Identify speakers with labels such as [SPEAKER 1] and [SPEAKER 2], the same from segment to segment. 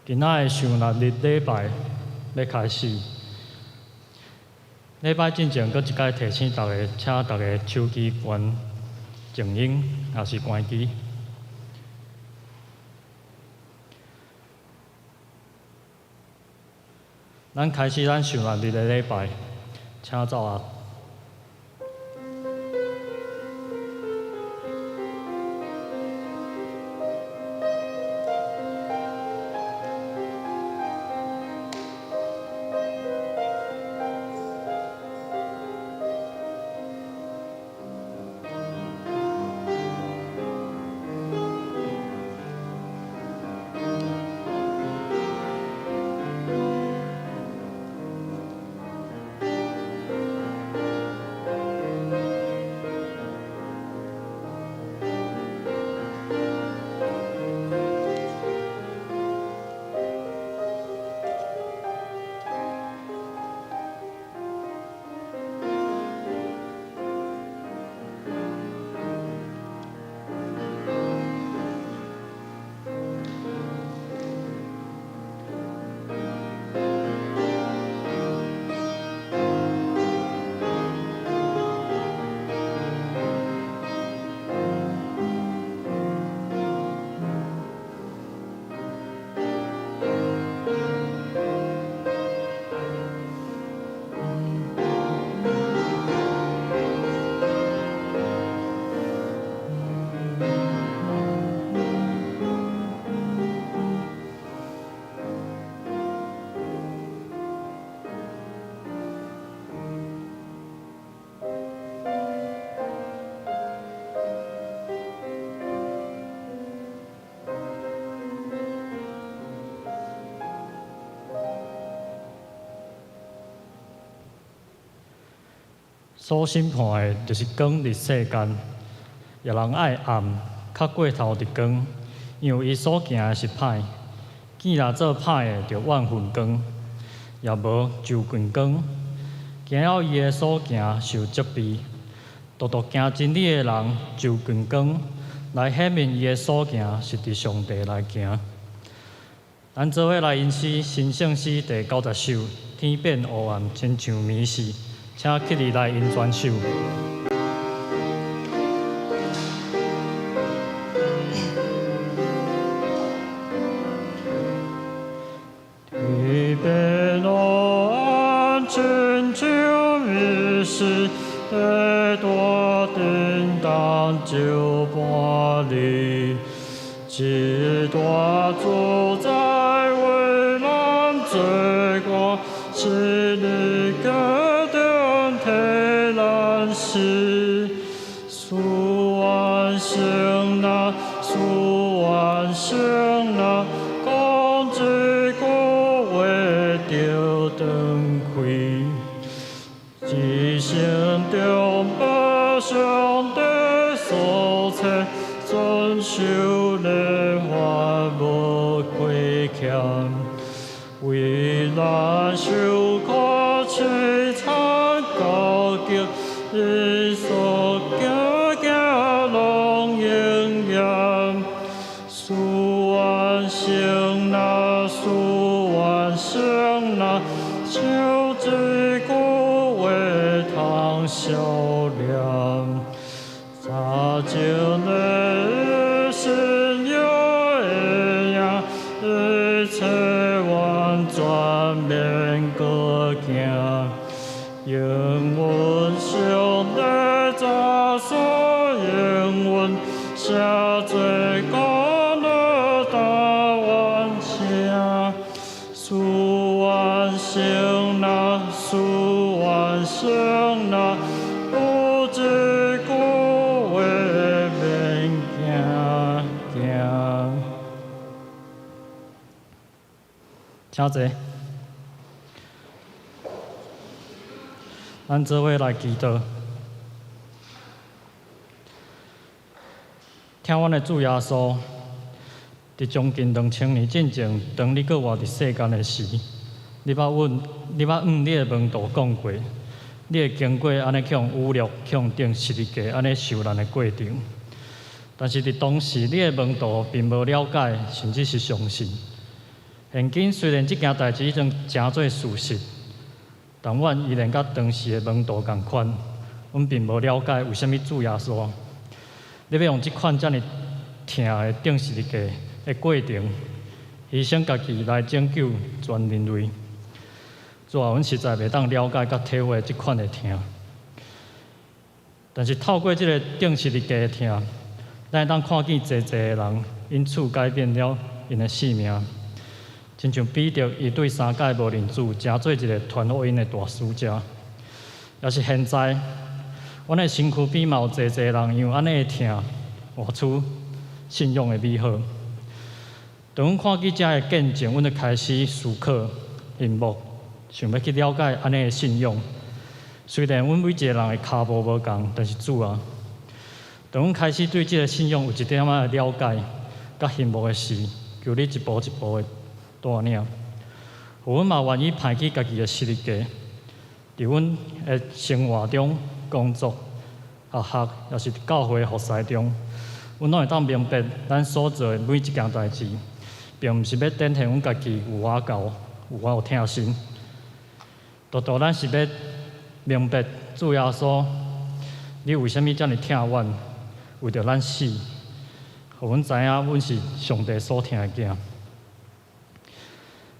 [SPEAKER 1] 今仔的受難日禮拜欲開始，禮拜進前，閣一擺提醒逐家，請逐家手機關靜音，抑是關機。咱開始咱受難日的禮拜，請走啊！所審判的，就是光佇世間，予人愛暗，較過頭佇光，因為伊所行的是歹。見人做歹的，就怨恨光，也無就近光，驚了伊的所行受責備。獨獨行真理的人就近光，來顯明伊的所行是佇上帝內行。咱做伙來吟詩新聖詩第90首，天變烏暗，親像暝時。請起立來吟全首。天變烏暗，親像暝時，在大叮當石盤裡，這大主宰為咱罪過，是你決定替咱死，主完成啦，主完成啦，講這句話就斷開，一生中被上帝所賜，遵守律法無虧欠，為咱受苦淒慘交極，伊所行行攏用應允，寫做歌樂大完成。事完成啦，事完成啦，無一句話免驚驚。請坐。咱做伙來祈禱。疼阮的主耶穌，佇將近2000年進前，當你閣活佇世間的時，你捌向你的門徒講過，你會經過按呢去予侮辱、去予釘十字架按呢受難的過程。但是佇當時，你的門徒並無了解，甚至是相信。現今雖然這件代誌已經成做事實，但阮依然佮當時的門徒仝款，阮並無了解為啥物主耶穌，你欲用這款遮爾疼的釘十字架的過程，犧牲家己來拯救全人類。主啊，阮實在袂當了解佮體會這款的疼。但是透過這个釘十字架的疼，咱會當看見濟濟的人因此改變了𪜶的性命。親像彼得，伊對三擺無認主，成做一个傳福音的大使者。也是現在，阮的身軀邊嘛有濟濟人因為按呢的疼，活出信仰的美好。當阮看見這个見證，阮就開始思考、羨慕，想欲去了解按呢的信仰。雖然阮每一個人的跤步無仝，但是主啊，當阮開始對這个信仰有一點仔的了解，佮羨慕的時，求你一步一步的帶領，予阮嘛願意攀起家己的十字架，佇阮的生活中、工作、學校，抑是教會服侍中，阮攏會當明白，咱所做的每一件代誌，並毋是欲展現阮家己有偌𠢕、有偌有疼心。獨獨咱是欲明白主耶穌，你為啥物遮爾疼阮，為著咱死，予阮知影阮是上帝所疼的囝。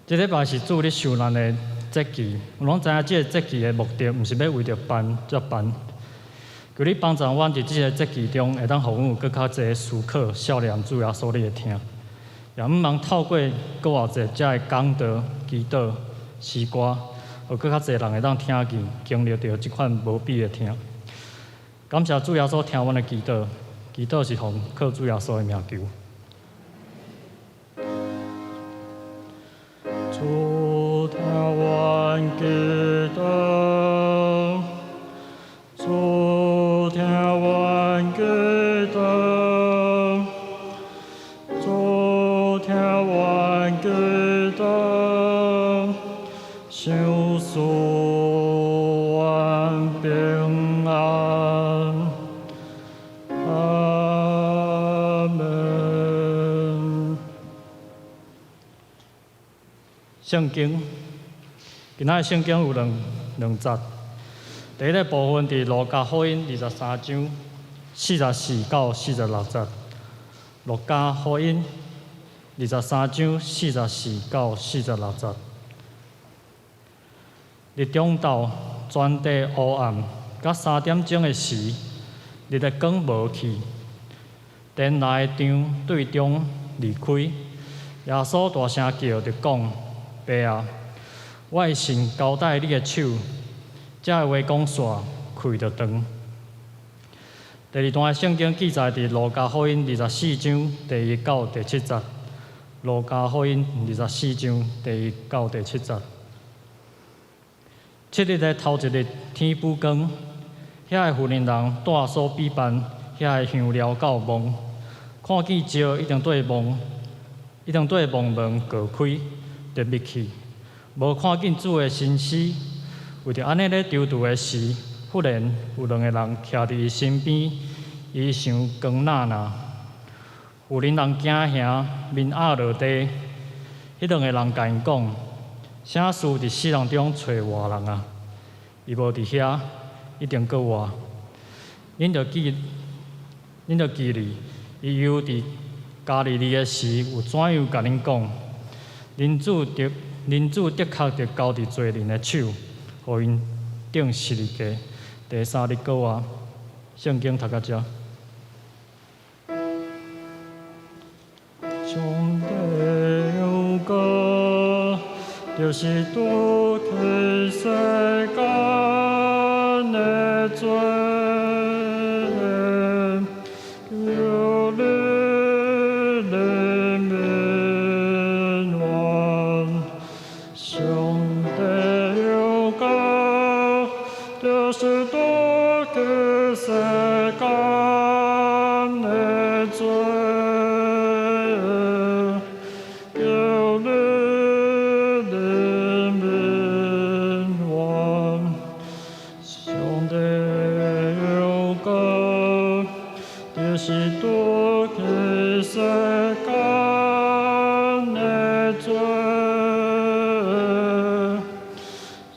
[SPEAKER 1] 這禮拜是主咧受難的節期，阮攏知影這个節期的目的，毋是欲為著辦才辦。求你幫助阮佇這个節期中，會當予阮有閣較濟思考、數念主耶穌你的疼。也毋茫透過閣偌濟遮的講道、祈禱、詩歌，予閣較濟人會當聽見、經歷著這款無比的疼。感謝主耶穌聽阮的祈禱，祈禱是奉靠主耶穌的名求。主聽阮祈禱，主聽阮祈禱，主聽阮祈禱，賞賜阮平安。阿門。聖經，今仔的聖經有兩節。第一个部分佇路加福音23章44到46節。路加福音二十三章四十四到四十六節。佇中晝，全地烏暗，到3點鐘的時，日的光無去，殿內的帳對中離開。耶穌大聲叫，就講：爸啊，我的神交代你的手。這个話講煞，氣就斷。第二段的聖經記載佇路加福音24章第1到第7節。路加福音二十四章第一到第七節。七日的頭一日天補光，遐个婦人帶所備辦遐个香料到墓，看見石已經對墓，已經對墓門鑿開，就入去，無看見主的身屍。為著按呢咧躊躇的時，忽然有兩個人徛佇伊身邊，衣裳光那那。婦人驚嚇，面壓落地。彼兩个人共𪜶講：啥事佇死人中揣活人啊？伊無佇遐，已經閣活。恁著記得，伊猶佇加利利的時，有怎樣共恁講？人子的確著交佇罪人的手，予𪜶釘十字架，第三日閣活。聖經讀到遮。上帝的國，就是除去世間的罪。求你憐憫阮。上帝的國，就是除去世間的罪。求你憐憫阮。上帝的國，就是除去世間的罪。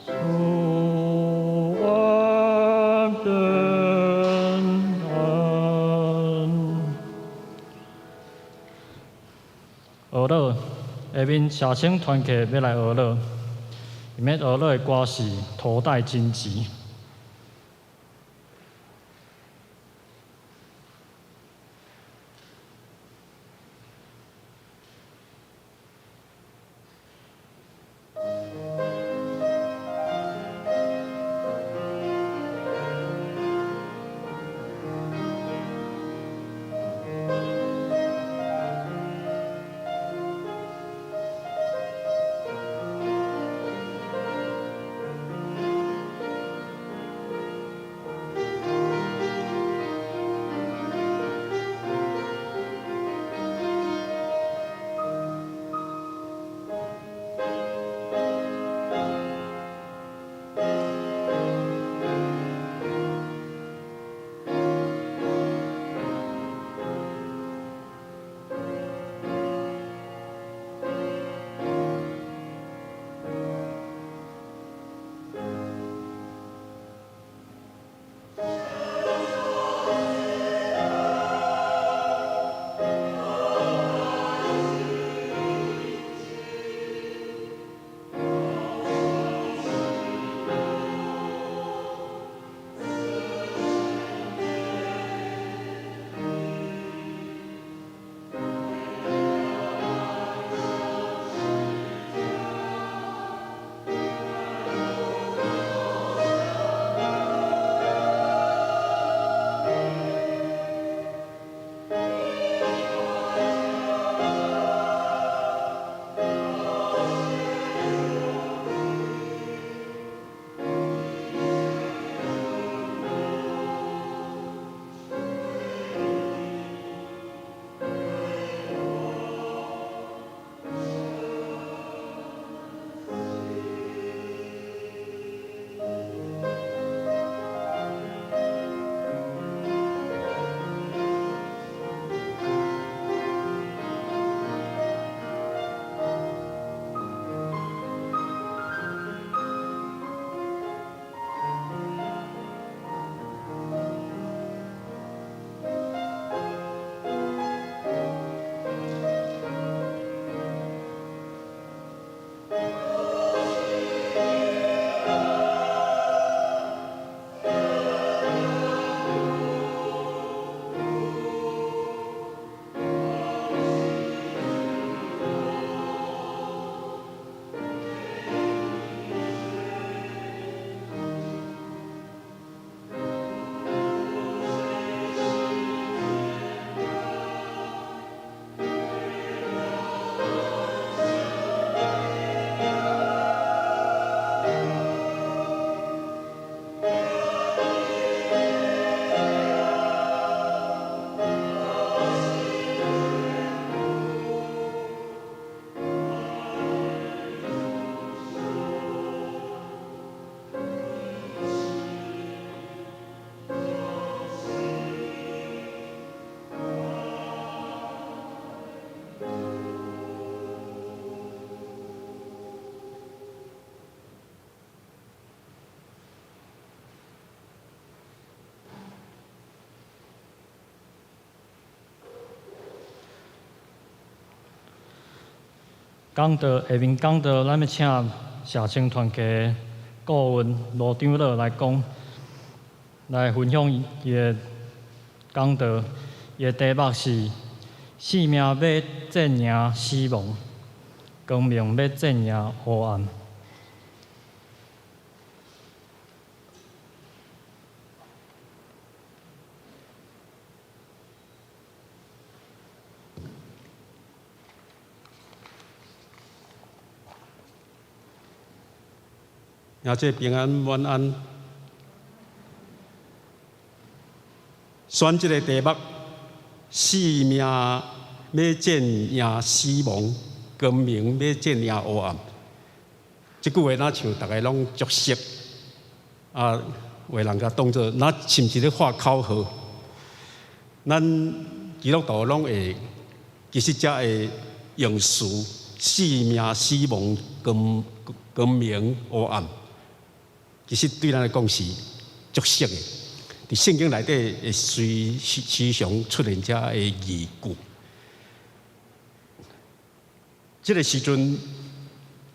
[SPEAKER 1] 賜阮平安。学乐，下面社青团契欲来学乐，𪜶欲学乐的歌是《头戴荆棘》。講道下面講道，咱欲請社青團契的顧問羅長老來講，來分享伊的講道。伊的題目是性命欲戰贏死亡，光明欲戰贏黑暗。
[SPEAKER 2] 兄弟平安晚安。選這个題目，性命欲戰贏死亡，光明欲戰贏黑暗。這句話若像逐家攏足熟，啊，有的人共當做若是毋是咧喊口號？咱基督徒攏會其實才會用詞性命、死亡、光光明、黑暗。其實對咱來講是足熟的，佇聖經內底會隨時常出現這个字句。這个時陣，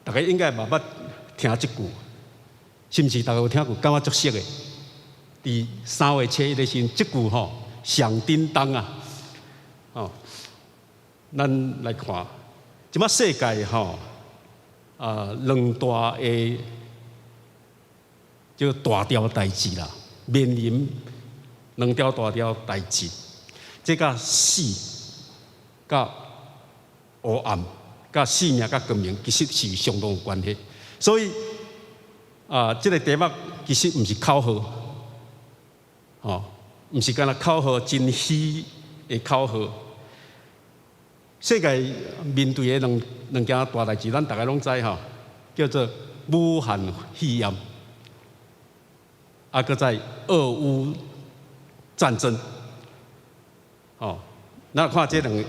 [SPEAKER 2] 逐家應該嘛捌聽這句，是毋是？逐家有聽過，感覺足熟的。佇3月初一的時陣，這句吼上叮當啊！吼，咱來看，這擺世界吼啊兩大的。這個大條代誌啦，面臨兩條大條代誌，這佮死、佮黑暗、佮性命、佮光明，其實是相當有關係。所以啊，這个題目其實毋是口號，吼，毋是干焦口號，真虛的口號。世界面對的兩兩件大代誌，咱逐家攏知吼，叫做武漢肺炎。啊，閣再俄烏戰爭，吼，咱看這兩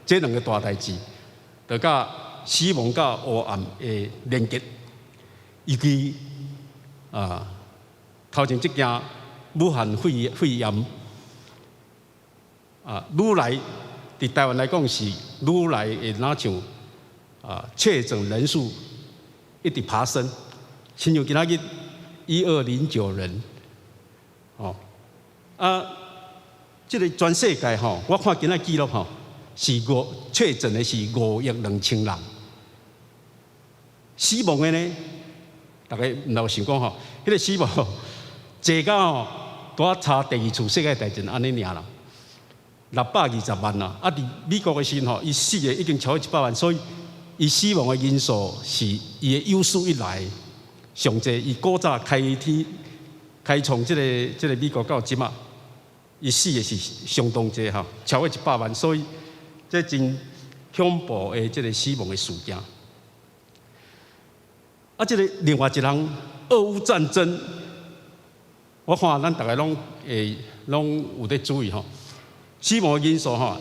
[SPEAKER 2] 這兩个大代誌，就佮死亡佮黑暗的連結，尤其啊，頭前這件武漢肺肺炎啊，愈來佇台灣來講是愈來會若像啊確診人數一直爬升，親像今仔日。1209人，吼啊！這个全世界吼，我看今仔記錄吼，是五確診的是5億2千人，死亡的呢，逐家毋有想講吼，彼个死亡濟到吼，拄仔差第二次世界大戰按呢爾啦，620萬啦。啊，佇美國的時吼，伊死的已經超過100萬，所以伊死亡的人數是伊的有史以來。上濟，伊古早開天開創這个這个美國到這馬，伊死的是相當濟吼，超過100萬，所以這真恐怖的這个死亡的事件。啊，這个另外一項俄烏戰爭，我看咱逐家攏會攏有咧注意吼，死亡的人數吼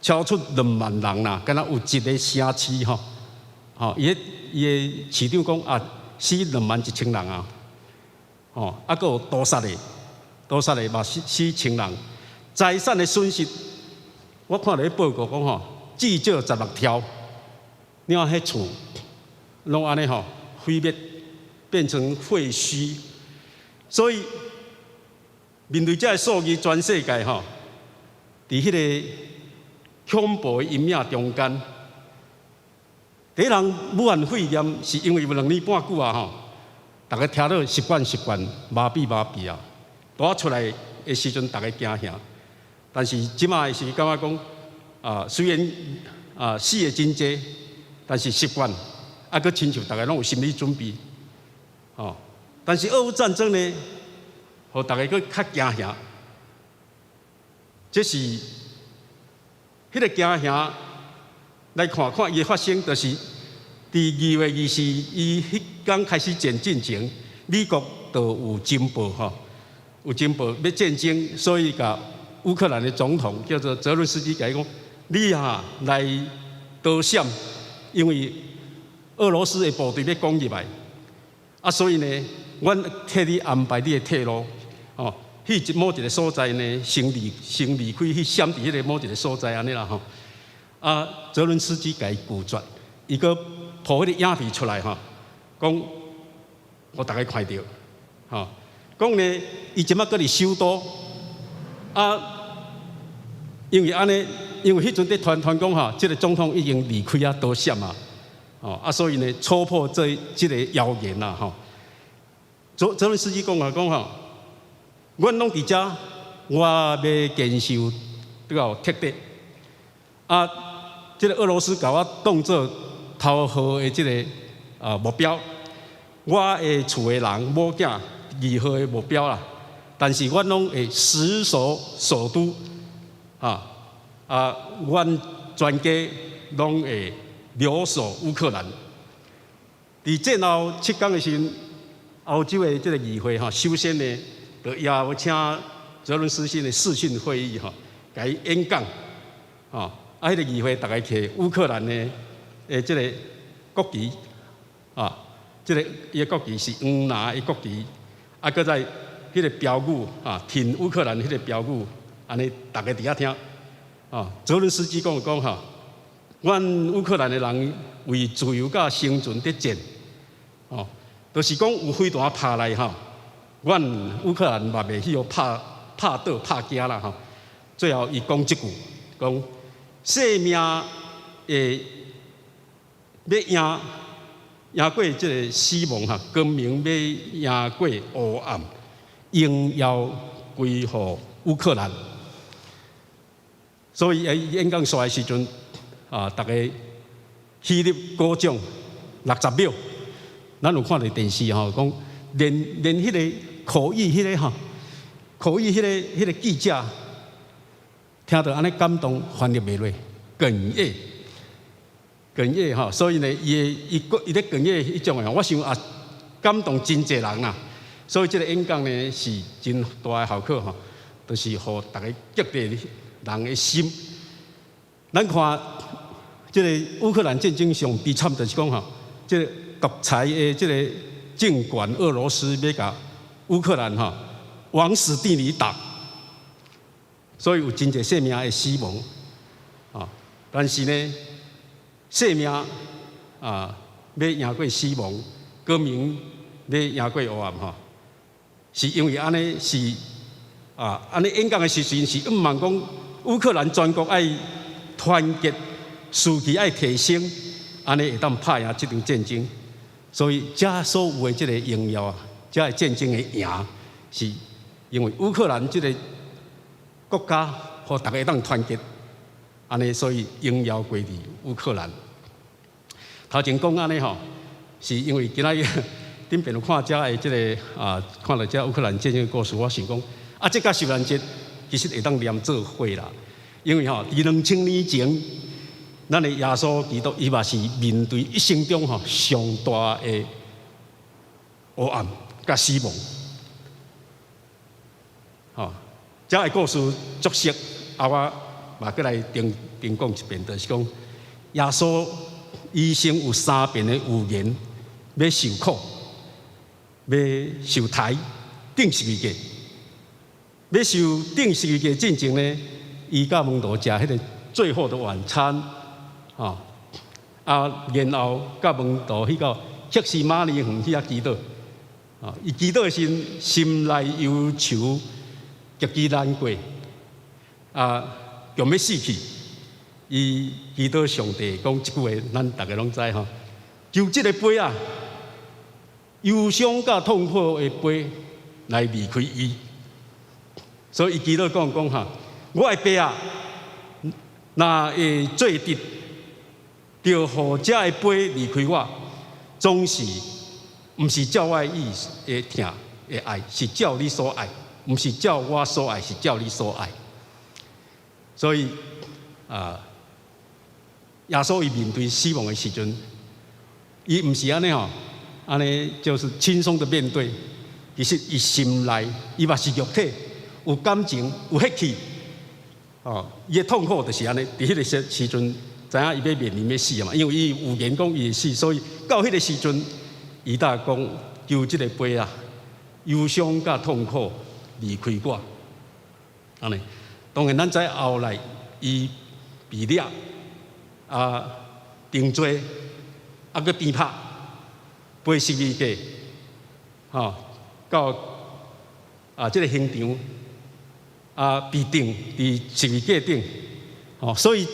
[SPEAKER 2] 超出2萬人啦，敢若有一个城市吼，吼，伊伊的市長講啊。死2萬1千人啊！吼，啊，閣有屠殺的，屠殺的嘛死死千人，財產的損失，我看著彼報告講吼，至少16兆。你看彼厝攏按呢吼毀滅，變成廢墟。所以面對這个數字，全世界吼，佇彼个恐怖的陰影中間。第一人武漢肺炎是因為有兩年半久啊吼，逐家聽到習慣習慣麻痹麻痹啊，拄仔出來的時陣，逐家驚嚇。但是這馬是感覺講啊，雖然啊死的真濟，但是習慣啊，閣親像逐家攏有心理準備，吼。但是俄烏戰爭呢，予逐家閣較驚嚇。這是彼个驚嚇。來看看伊發生，就是佇2月24，伊彼工開始戰進前，美國就有情報吼，有情報欲戰爭，所以共烏克蘭的總統叫做澤倫斯基，共伊講：你啊來躲閃，因為俄羅斯的部隊欲攻入來，啊，所以呢，阮替你安排你的退路，哦，去一某一个所在呢，先離先離開，去閃佇彼个某一个所在按呢啦吼。啊，澤倫斯基共伊拒絕，伊閣鋪彼个影片出來吼，講予逐家看著，吼，講呢，伊這馬閣佇首都，啊，因為按呢，因為彼陣佇傳傳講吼，這個總統已經離開啊，逃閃啊，哦啊，所以呢，戳破這個謠言啦，吼。澤倫斯基講啊，講吼，阮攏佇遮，我欲堅守到徹底。啊，這個俄羅斯共我當做頭號的這個目標，我的厝的人、某囝二號的目標啦。但是阮攏會死守首都，啊啊，阮全家攏會留守烏克蘭。佇戰後7天的時陣，歐洲的這個議會吼，首先呢，就邀請澤倫斯基的視訊會議吼，共伊演講，吼，啊，彼個議會逐家提烏克蘭的這個國旗，啊，這個伊的國旗是黃藍的國旗，啊，閣再彼個標語啊，挺烏克蘭彼個標語，按呢逐家佇遐聽，啊，澤倫斯基講講吼，阮烏克蘭的人為自由佮生存佇戰，哦，就是講有飛彈拍來吼，阮烏克蘭嘛袂去予拍拍倒拍驚啦吼。最後伊講這句，講生命會欲贏贏過這個死亡哈，光明欲贏過黑暗，榮耀歸予烏克蘭。所以伊演講煞的時陣，啊，逐家起立鼓掌60秒。咱有看著電視吼，講連彼個口譯彼個吼，口譯彼個記者聽著按呢感動，翻譯袂落，哽咽，哽咽吼。所以呢，伊咧哽咽彼種的，我想也感動真濟人啊。所以這個演講呢是真大的效果吼，就是予逐家激勵人的心。咱看這個烏克蘭戰爭上悲慘，就是講吼，這個獨裁的這個政權俄羅斯欲共烏克蘭吼往死地裡打，所以有真濟性命的死亡啊。但是呢，生命啊欲贏過死亡，光明欲贏過黑暗吼，是因為按呢是啊，按呢演講的時陣是向望講烏克蘭全國愛團結，士氣愛提升，按呢會當拍贏這場戰爭。所以，遮所有的這個榮耀啊，遮個戰爭的贏，是因為烏克蘭這個國家予逐家會當團結，按呢，所以榮耀歸佇烏克蘭。頭前講按呢吼，是因為今仔日頂邊有看遮的這個啊，看著遮烏克蘭戰爭的故事，我想講啊，這佮受難節其實會當連做伙啦，因為吼，佇2000年前，咱的耶穌基督伊嘛是面對一生中吼上大的黑暗佮死亡，吼，遮個故事足熟，啊，我嘛閣來重重講一遍，就是講耶穌醫生有三遍的預言，欲受苦，欲受刣，釘十字架，欲受釘十字架進前呢，伊佮門徒食彼個最後的晚餐，吼，啊，然後佮門徒去到客西馬尼園去遐祈禱，啊，伊祈禱的時心內憂愁，極其難過，啊，強欲死去。伊祈禱上帝講這句話，咱逐家攏知吼。求這個杯啊，憂傷佮痛苦的杯來離開伊。所以伊祈禱講講哈，我的爸啊，若會做得，就予這个杯離開我，總是毋是照我的意的疼的愛，是照你所愛，毋是照我所愛，是照你所愛。所以啊，耶穌伊面對死亡的時陣，伊毋是按呢吼，按呢就是輕鬆的面對。其實伊心內伊嘛是肉體，有感情，有血氣，哦，伊的痛苦就是按呢。佇彼個時陣，知影伊欲面臨欲死啊嘛，因為伊預言講伊會死，所以到彼個時陣，伊才講求這個杯啊，憂傷佮痛苦離開我。按呢，當然咱知後來伊被掠啊，定罪啊，閣鞭拍，背十字架，吼，到啊這個刑場啊，被釘佇十字架頂，吼，哦，所以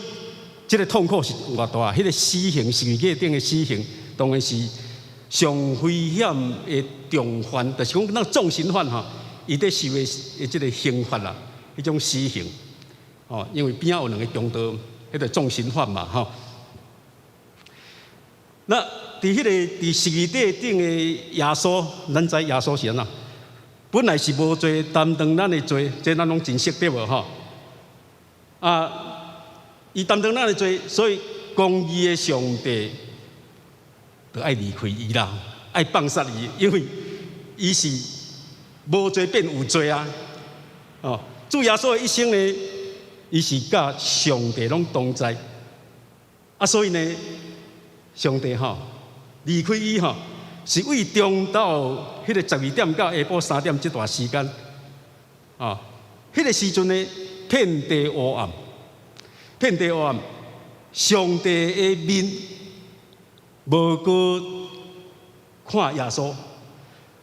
[SPEAKER 2] 這个痛苦是有偌大？彼个死刑，十字架頂的死刑，當然是上危險的重犯，就是講那重刑犯吼，伊佇受的這个刑罰啦，彼種死刑，哦，因為邊仔有兩个強盜，彼個重刑犯嘛，吼。那佇彼个佇十字架頂的耶穌，咱知耶穌是按怎？本來是無罪，擔當咱的罪，這咱攏真熟對無吼？啊，伊擔當咱的罪，所以公義的上帝就愛離開伊啦，愛放殺伊，因為伊是無罪變有罪啊！哦，主耶穌的一生呢，伊是佮上帝攏同在，啊，所以呢，上帝吼離開伊吼，是為中晝彼个12點到下晡3點這段時間，啊，彼个時陣呢，遍地烏暗，遍地烏暗，上帝的面無閣看耶穌，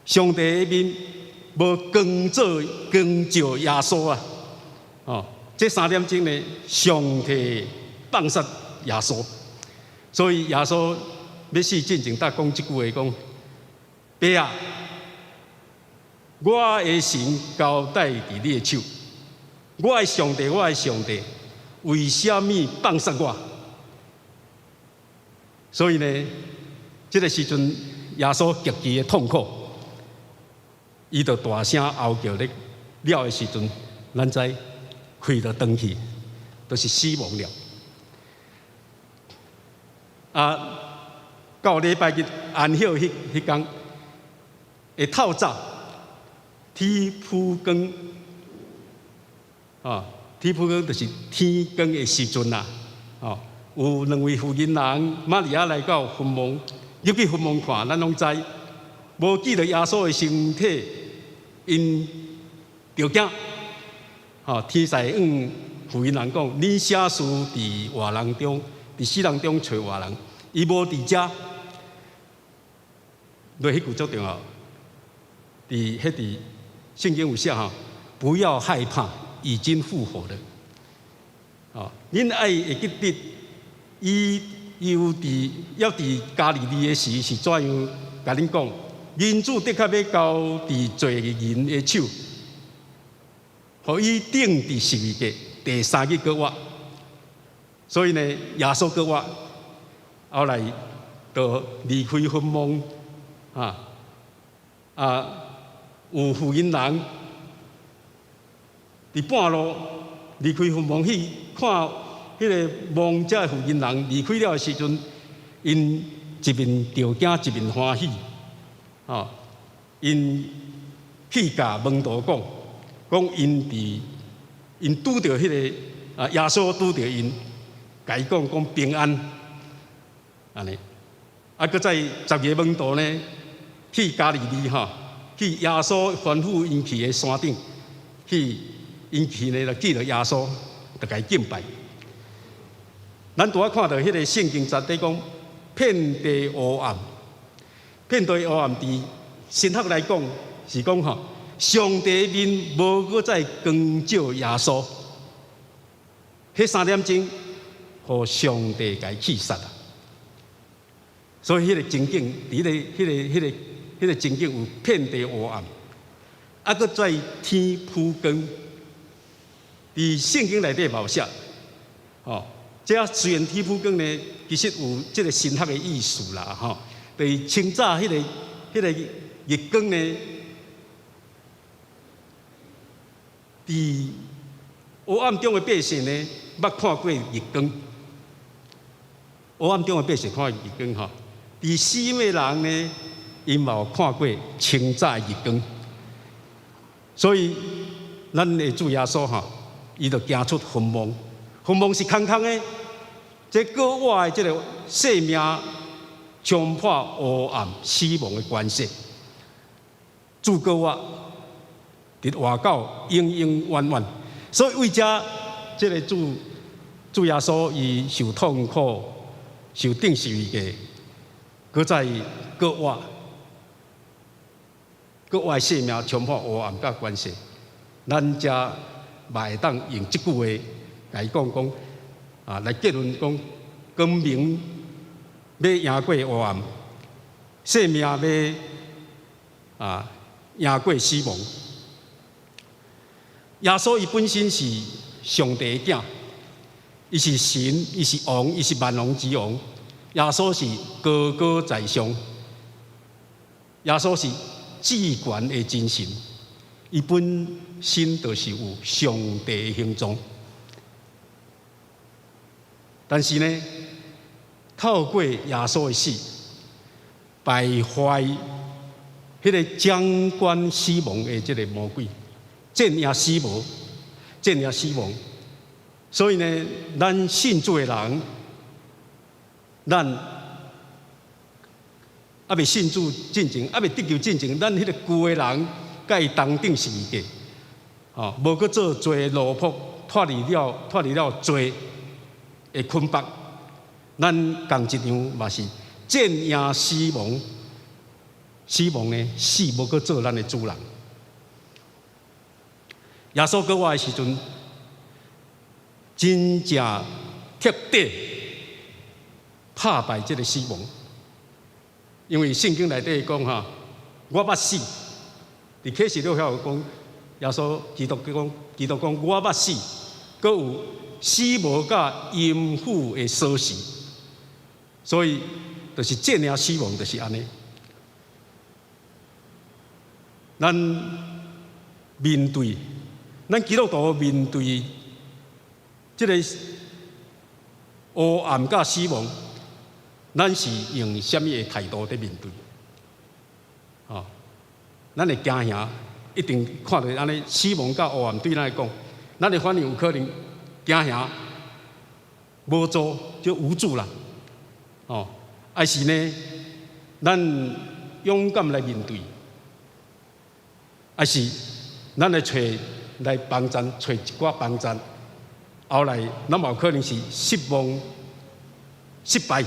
[SPEAKER 2] 上帝的面無光照光照耶穌啊！哦，這3點鐘呢，上帝放殺耶穌，所以耶穌欲死進前，才講這句話講：爸啊，我的神交代佇你的手，我的上帝，我的上帝，為啥物放殺我？所以呢，這个時陣耶穌極其的痛苦，伊就大聲嗷叫咧了的時陣，咱知氣就斷去，就是死亡了。啊，到禮拜日安息彼彼工，會透早天晡光，啊，天晡光就是天光的時陣啦，哦，有兩位婦人瑪利亞來到墳墓，入去墳墓看，咱攏知，無見著耶穌的身體，𪜶著驚。吼，天使向婦人講：你啥事佇活人中，佇死人中揣活人？伊無佇遮。落彼句足重要，佇彼佇聖經有寫吼，不要害怕，已經復活了。哦，恁愛會記得，伊猶佇猶佇加利利的時是怎樣共恁講？人子的確欲交佇罪人的手，予伊釘佇十字架，第三日閣活。所以呢，耶穌閣活，後來就離開墳墓，啊啊，有婦人佇半路離開墳墓去看彼个亡者的婦人離開了的時陣，𪜶一面著驚，一面歡喜，吼，𪜶去共門徒講，講𪜶佇𪜶拄著彼个啊，耶穌拄著𪜶，共伊講講平安，按呢，啊，閣再12个門徒呢，去加利利吼，去耶穌吩咐𪜶去的山頂，去𪜶去呢，就見著耶穌，就共伊敬拜。咱拄仔看著彼个聖經節咧講，遍地烏暗，遍地烏暗，佇神學來講是講吼，上帝面無閣再光照耶穌，彼3點鐘，予上帝共伊棄殺啊！所以彼个情景，佇彼个情景有遍地烏暗，啊，閣再天晡光，佇聖經內底嘛有寫，吼。這雖然天晡光呢，其實有這个神學的意思啦，吼。就是清早彼个日光呢，佇黑暗中的百姓呢，捌看過日光。黑暗中的百姓看日光吼，佇死的人呢，𪜶嘛有看過清早日光。所以，咱的主耶穌吼，伊就行出墳墓，墳墓是空空的。這閣活的這个生命衝破黑暗死亡的關係，主閣活，佇活到永永遠遠。所以為這這个主主耶穌伊受痛苦、受釘十字架，閣再閣活，閣活的生命衝破黑暗佮關係，咱才嘛會當用這句話共伊講講。啊，來結論講，光明欲贏過黑暗，生命欲贏過死亡。耶穌伊本身是上帝的囝，伊是神，伊是王，伊是萬王之王。耶穌是高高在上，耶穌是至懸的真神，伊本身就是有上帝的形狀。但是呢，透過耶穌的死，敗壞彼个掌管死亡的這个魔鬼，戰贏死亡，戰贏死亡。所以呢，咱信主的人，咱猶未信主進前，猶未得救進前，咱彼个舊的人，佮伊同釘十字架，吼，無閣做罪奴僕，脫離了罪的捆綁。咱仝一樣嘛是戰贏死亡，死亡呢，死無閣做咱的主人。耶穌閣活的時陣，真正徹底拍敗這个死亡，因為聖經內底講哈，我捌死，佇啟示錄遐有講，耶穌基督講，基督講我捌死，閣有死無佮陰府的鎖匙，所以就是戰贏死亡，就是按呢。咱面對，咱基督徒面對這个黑暗佮死亡，咱是用啥物的態度佇面對？哦，咱會驚嚇，一定看著按呢死亡佮黑暗對咱來講，咱的反應有可能驚嚇、無助就無助啦。哦，還是呢，咱勇敢來面對，還是咱來揣來幫贊，揣一寡幫贊，後來咱嘛有可能是失望、失敗。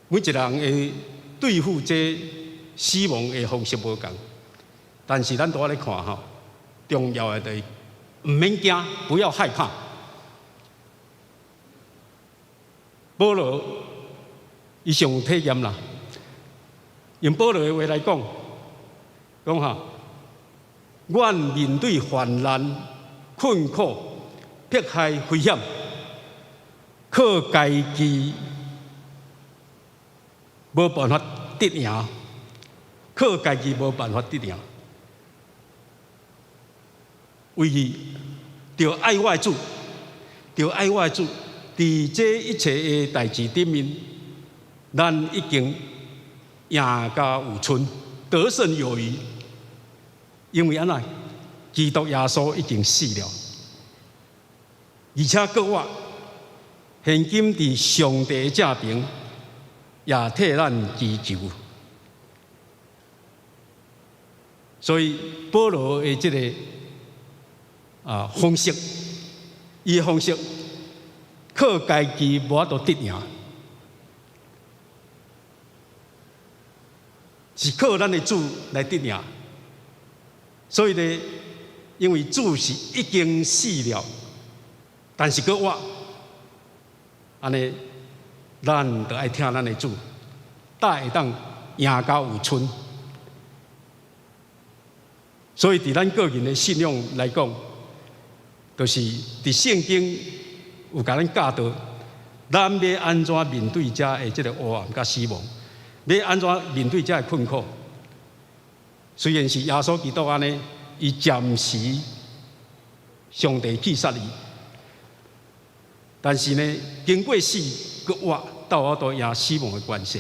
[SPEAKER 2] 每一個人會對付這死亡的方式無仝，但是咱拄仔咧看吼，重要的就是毋免驚，不要害怕。保羅伊上有體驗啦，用保羅的話來講，講吼，阮面對患難、困苦、迫害、危險，靠家己無辦法得贏，靠家己無辦法得贏，唯一著愛我的主，著愛我的主，佇這一切的代誌頂面，咱已經贏甲有剩，得勝有餘。因為按怎？基督耶穌已經死了，而且閣活，現今佇上帝的正爿，也替咱祈求。所以保羅的這个方式，伊的方式靠家己無法度得贏，是靠咱的主來得贏。所以呢，因為主是已經死了，但是閣活，按呢，咱就愛聽咱的主，才會當贏甲有剩。所以，佇咱個人的信仰來講，就是佇聖經有共咱教導，咱欲按怎面對遮的這个黑暗佮死亡，欲按怎面對遮的困苦。雖然是耶穌基督按呢，伊暫時上帝棄殺伊，但是呢，經過死閣活，有法度贏死亡的權勢。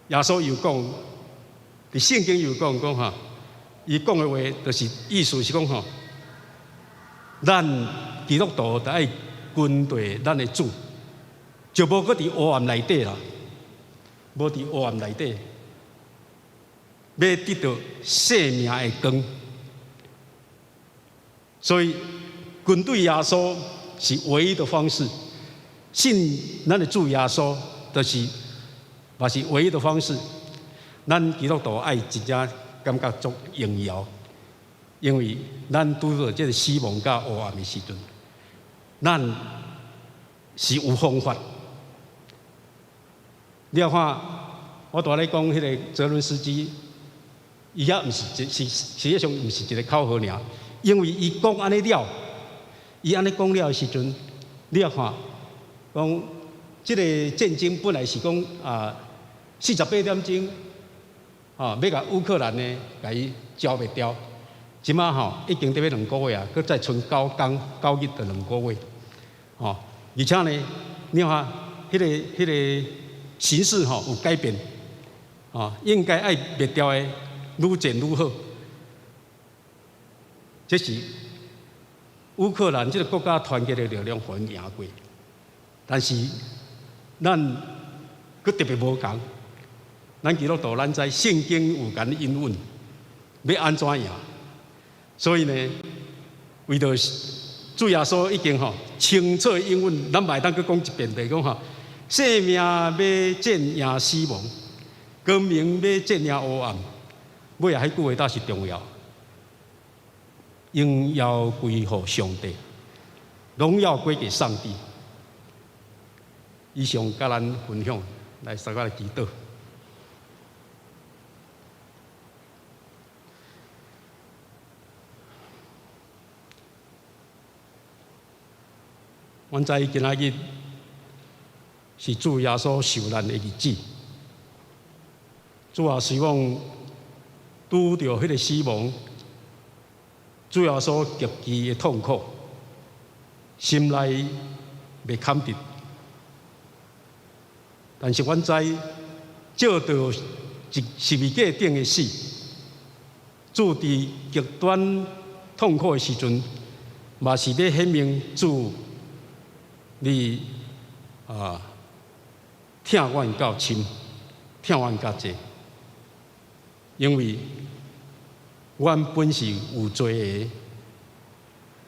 [SPEAKER 2] 耶穌又講，佇聖經又講講吼，伊講的話就是意思是講吼，咱基督徒著愛跟隨咱的主，就無閣佇黑暗內底啦，無佇黑暗內底，欲得著生命的光。所以跟隨耶穌是唯一的方式，信咱的主耶穌，就是嘛是唯一的方式。咱基督徒愛真正感覺足榮耀，因為咱拄著這个死亡佮黑暗的時陣，咱是有方法。你看，我拄仔咧講彼个澤倫斯基，伊遐毋是一是實際上毋是一个口號爾，因為伊講按呢了，伊按呢講了的時陣，你也看，講這个戰爭本來是講啊48點鐘，吼，欲共烏克蘭呢，共伊剿滅掉。這馬吼已經佇欲2個月啊，閣再賰9工，9日就2個月，吼，而且呢，你看彼个形勢吼有改變，吼，應該愛滅掉的愈戰愈好。這是烏克蘭這个國家團結的力量，予𪜶贏過。但是咱閣特別無仝，咱基督徒咱知聖經有共應允，欲按怎贏？所以呢，為著主耶穌已經吼清楚應允，咱嘛會當閣講一遍，就是講吼，生命欲戰贏死亡，光明欲戰贏黑暗，尾仔彼句話倒是重要。榮耀歸予上帝，榮耀歸給上帝。以上佮咱分享，來，大家來祈禱。阮知今仔日是主耶穌受難的日子。主啊，希望拄著彼个死亡，主耶穌極其的痛苦，心內袂堪得。但是阮知，照著十字架頂的死，主佇極端痛苦的時陣，嘛是咧顯明主。你啊，疼阮夠深，疼阮較濟，因為阮本是有罪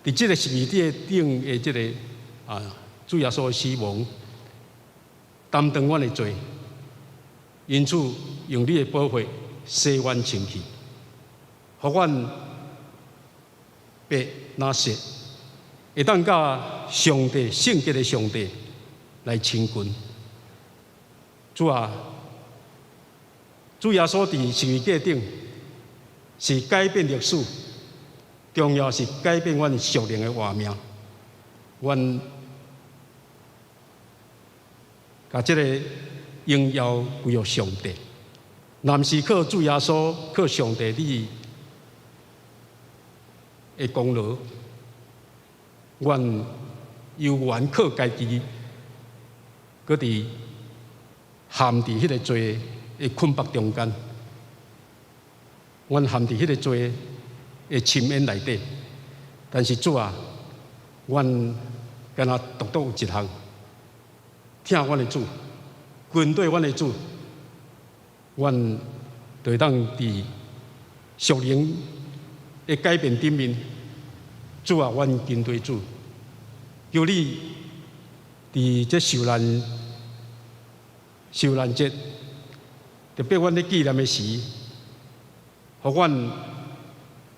[SPEAKER 2] 的，佇這个十字架頂的這个啊，主耶穌的死亡，擔當阮的罪，因此用你的寶血洗阮清氣，予阮白若雪。會當佮上帝聖潔的上帝來親近。主啊，主耶穌佇十字架頂是改變歷史，重要是改變阮屬靈的活命。阮共這个榮耀歸予上帝，若毋是靠主耶穌，靠上帝你的功勞。阮猶原靠家己，閣佇陷佇彼个罪的捆縛中間，阮陷佇彼个罪的深淵內底。但是主啊，阮敢若獨獨有一項，疼阮的主，跟隨阮的主，阮就會當佇屬靈的改變頂面。主啊，阮跟隨主，求你佇這受難節，特別阮咧紀念的時，予阮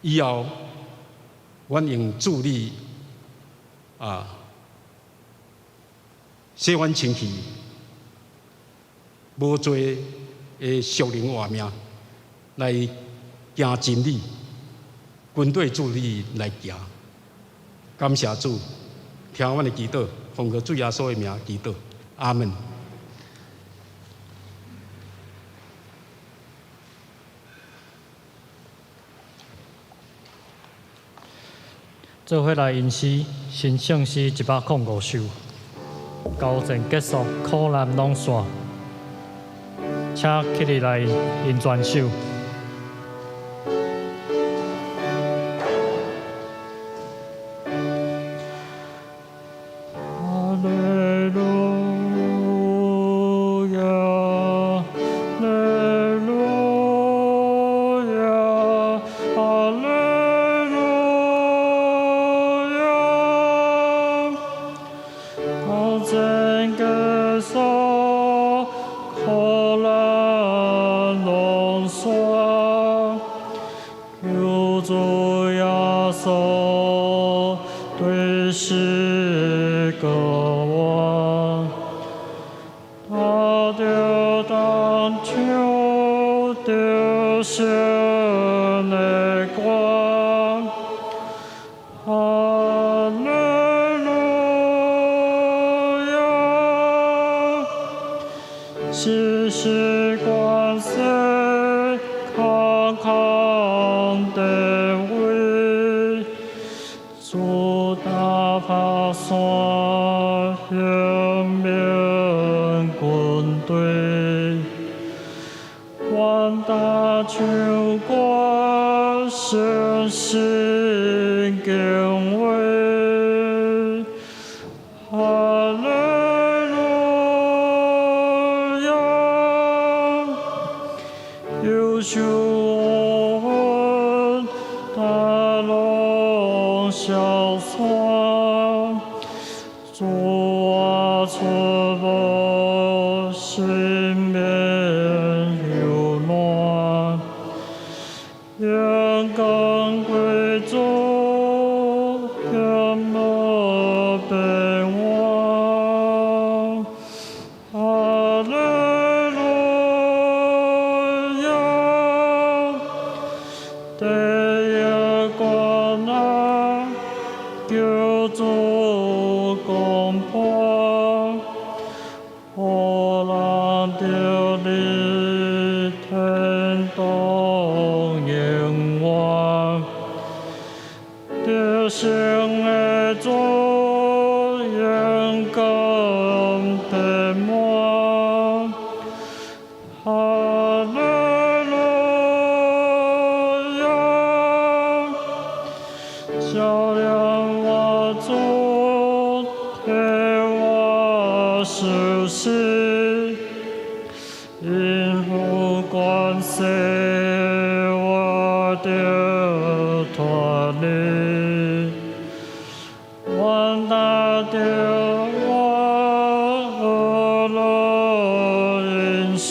[SPEAKER 2] 以後，阮用主你啊，洗阮清氣，無罪的屬靈活命來行真理，跟隨主你來行。感謝主，聽阮的祈禱，奉靠主耶穌的名祈禱，阿門。
[SPEAKER 1] 做伙來吟詩，新聖詩105首，交戰結束，苦難攏散，請起立來吟全首。哈利路亞，利路亞，哈利路亞。交戰結束，苦難攏散，求主耶對死閣活。他著當唱得勝的歌，哈利路亞！時時關心康康的位，主大拍山顯明軍隊，願大唱歌誠心敬畏，哈利路亞！憂愁烏雲大攏消散，主啊，出沒心免憂難，榮光歸主，顯無變換。哈利路亞！第一關啊，叫做公婆，予人得入天堂永活。得勝的主，勇敢得滿。哈利路亞！照亮我主，替我受死，因父關係我得脫離，願達到我樂應許。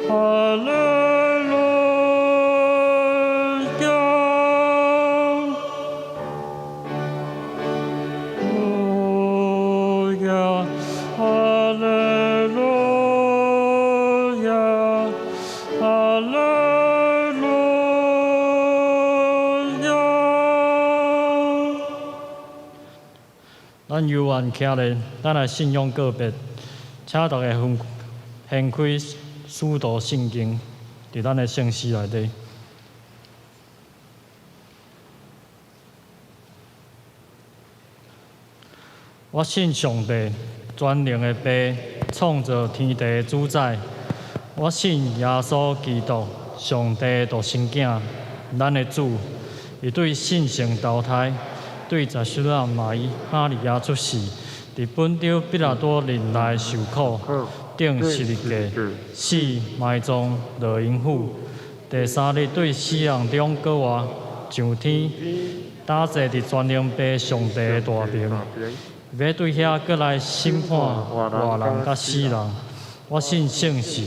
[SPEAKER 1] 哈利路亞！路亞，哈利路亞，哈利路亞。咱猶原徛咧，咱來信仰告別，請大家分掀開使徒信經，佇咱的聖詩內底。我信上帝，全能的父，創造天地的主宰。我信耶穌基督，上帝的獨生囝，咱的主。伊對聖神投胎，對十四瑪利亞出世，佇本丟彼拉多任內受苦，釘十字架，死埋葬，落陰府。第三日對死人中閣活，上天，搭坐佇全能父上帝的大爿，欲對遐閣來審判活人佮死人。我信聖神，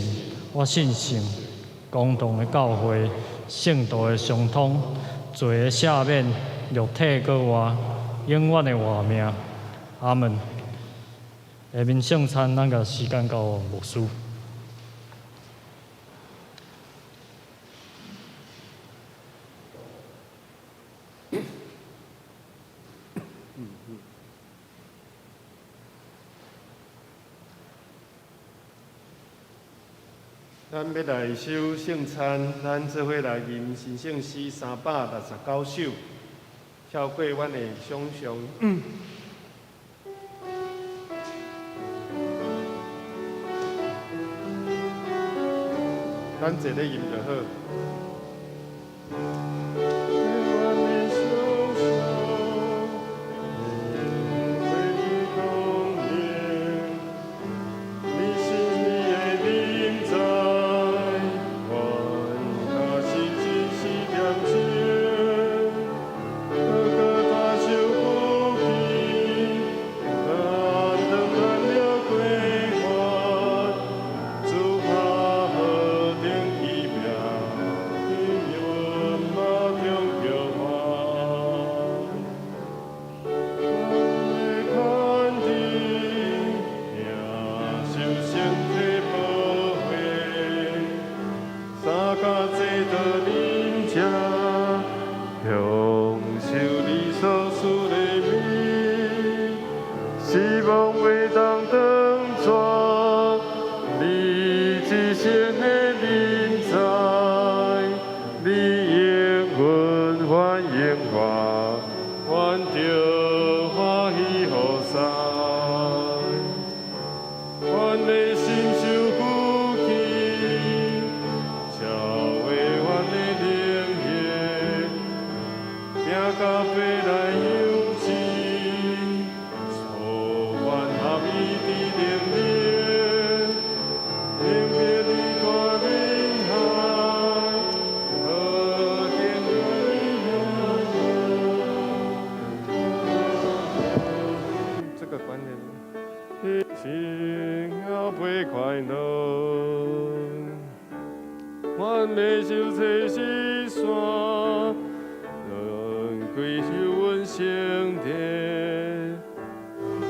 [SPEAKER 1] 我信聖公同的教會，聖徒的相通，罪的赦免，肉體閣活，永遠的活命。阿門。下面聖餐，咱共時間交予牧師。
[SPEAKER 3] 咱欲來守聖餐，咱做伙來吟神聖詩369首，超過阮的想像。咱坐咧吟就好。受你所賜的物，希望袂當斷絕，你至聖的臨在，你應允歡迎我，阮著歡喜予哉。阮的心受鼓起，超越阮的能力，拼甲白來仰志，祝阮合一的靈力，明白你大仁愛，何等這個觀念，心後背快樂，阮的受測是山，歸受阮聖殿，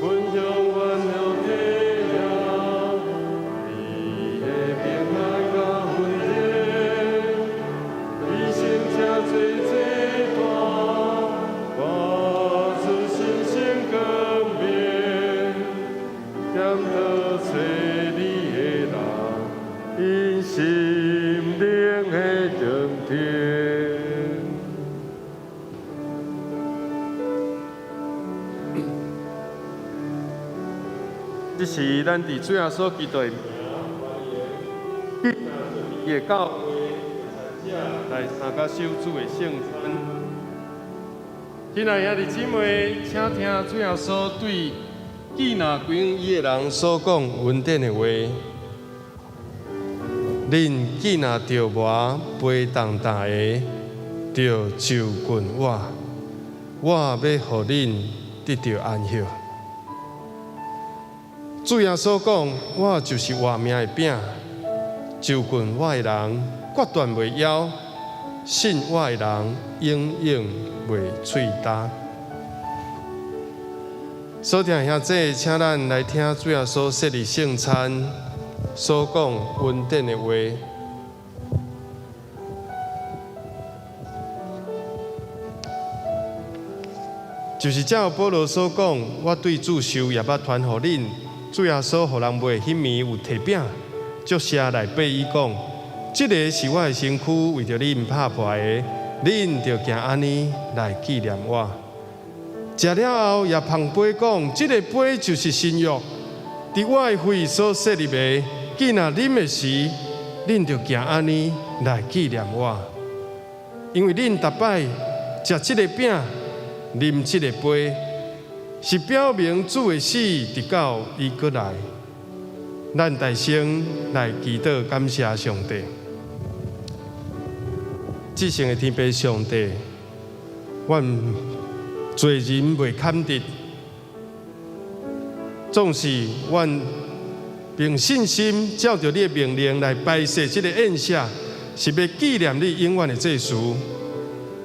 [SPEAKER 3] 分享阮的體驗，你的平安佮恩典，比聖車濟濟大，我自信心光明，兼得找你的人，𪜶心靈的鎮定。這是咱佇主耶穌基督的名，伊的教會來參加守主的聖餐。親愛兄弟姊妹，請聽主耶穌對記拿歸伊的人所講恩典的話。恁既若著無背重擔的，就就近我，我欲予恁得著安歇。主耶穌講：我就是活命的餅，就近我的人，決斷袂枵；信我的人，永遠袂喙焦。所聽兄弟，請咱來聽主耶穌設立聖餐所講恩典的話。就是照保羅所講，我對主受也捌傳予恁。主耶穌予人賣彼暝有提餅，祝謝來擘伊講：這个是我的身軀，為著恁拍破的，恁著行按呢來紀念我。食了後，也捧杯講：這个杯就是新約，佇我的血所設立的。既若啉的時，恁著行按呢來紀念我。因為恁逐擺食這个餅，啉這个杯，是表明主的死，直到伊閣來。咱大聲來祈禱，感謝上帝。至聖的天父上帝，阮罪人袂堪得，總是阮憑信心照著你的命令來擺設這个宴席，是欲紀念你永遠的祭司。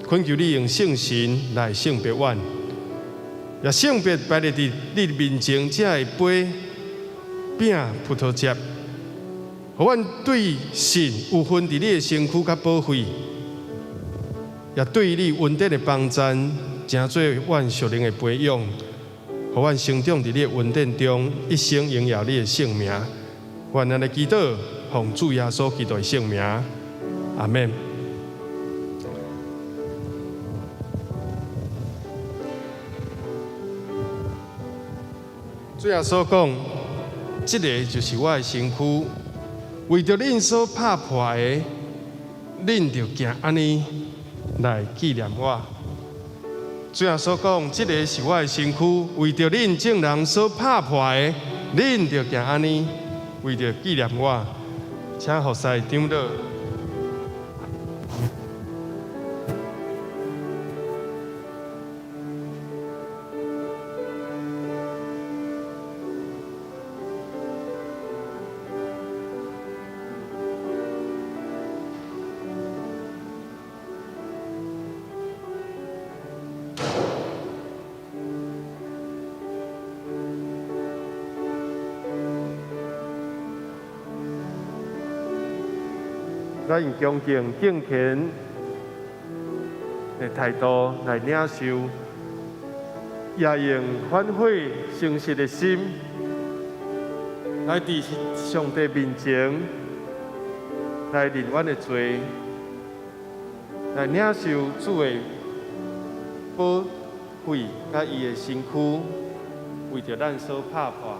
[SPEAKER 3] 懇求你用聖神來聖別阮，也聖別擺佇你面前這个杯、餅、葡萄汁，予阮對信有份佇你的身軀佮寶血，也對你恩典的幫贊，成做阮屬靈的培養，予阮成長佇你的恩典中，一生榮耀你的聖名。願咱的祈禱，奉主耶穌基督的聖名，阿們。主耶穌講：這个就是我的身軀，為著恁所拍破的，恁著行按呢來紀念我。主耶穌講：這个是我的身軀，為著恁眾人所拍破的，恁著行按呢，為著紀念我。請服侍長老。
[SPEAKER 4] 咱用恭敬敬虔
[SPEAKER 3] 的態度來領受，也用反悔誠實的心來佇上帝面前來認阮的罪，來領受主的寶血佮伊的身軀，為著咱所拍破。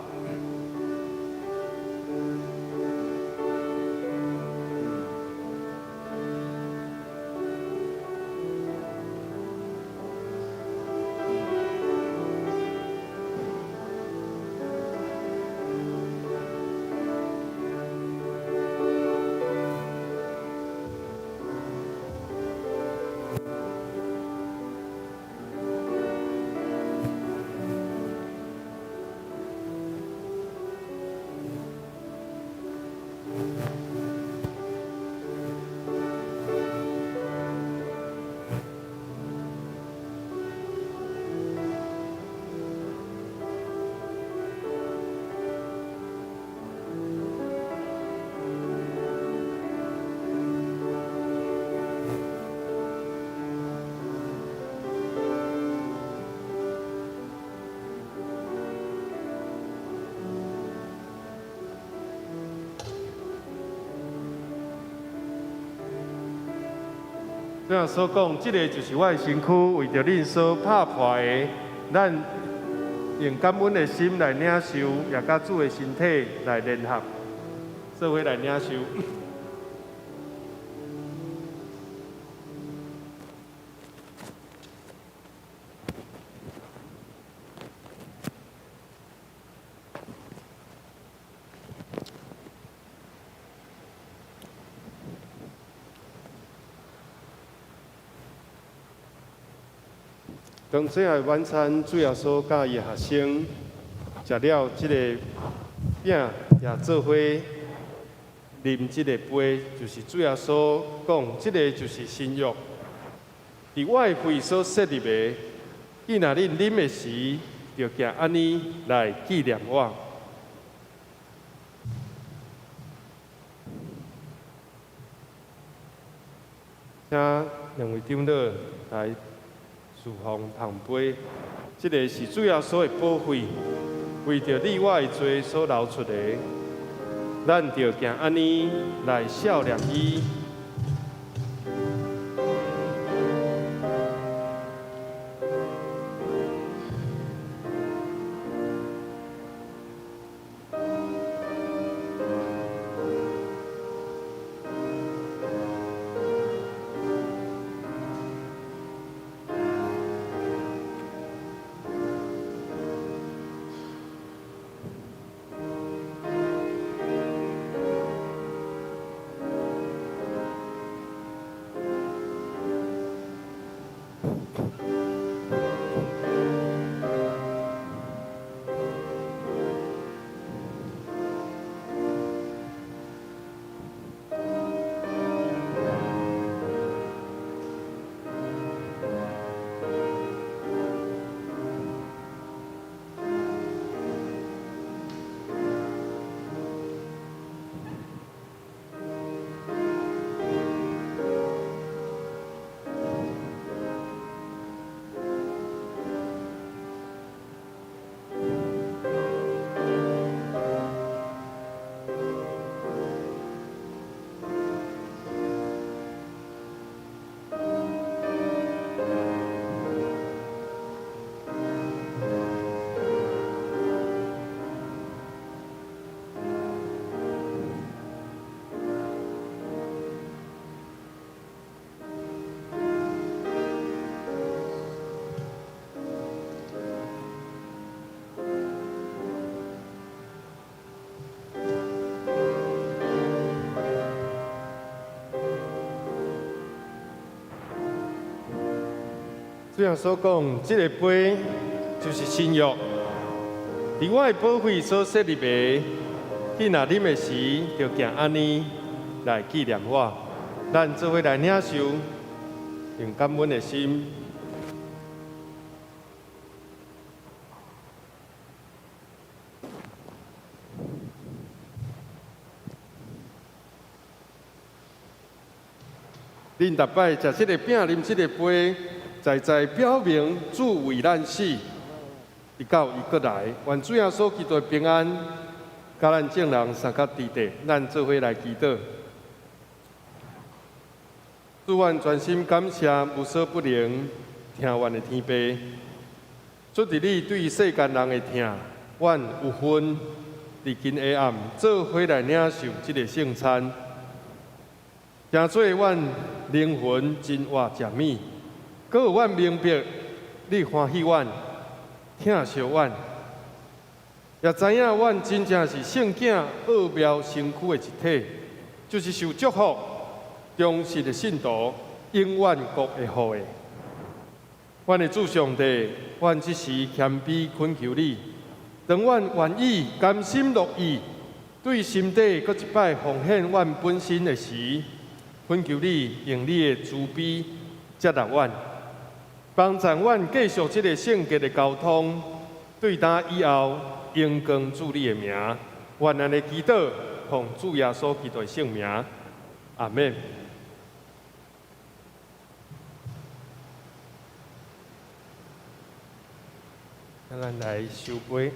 [SPEAKER 3] 主耶穌講，這个就是我的身軀，為著恁所拍破的。咱用感恩的心來領受，也佮主的身體來聯合，做伙來領受。當最後晚餐，主耶穌佮伊的學生食了這個餅，也做伙啉這个杯，就是主耶穌講，這个就是新約，佇我的血所設立的。既若恁啉的時，就行按呢來紀念我。請兩位長老來侍奉捧杯，這个是主耶穌的寶血，為著你我的罪所流出的，咱就行按呢來孝念伊。主耶穌講，這个杯就是新約，佇我的寶血所設立的。你若啉的時，就行按呢來紀念我。咱做伙來領受，用感恩的心。恁逐擺食這个餅、啉這個杯，在在表明主為咱死，直到伊閣來。願主耶穌基督的平安，佮咱眾人相佮佇底，咱做伙來祈禱。主，阮全心感謝無所不能、疼阮的天父。出自你對世間人的疼，阮有份佇今下暗做伙來領受這个聖餐，成做阮靈魂真活食物，閣予阮明白你歡喜阮、疼惜阮，也知影阮真正是聖囝奧妙身軀的一體，就是受祝福、忠實的信徒，永遠國會予的。阮的主上帝，阮這時謙卑懇求你，當阮願意甘心樂意對心底閣一擺奉獻阮本身的時，懇求你用你的慈悲接納阮，幫助阮繼續這个聖潔的交通，對今以後榮光主你的名。阮按呢祈禱，奉主耶穌基督的聖名，阿們。咱來收杯。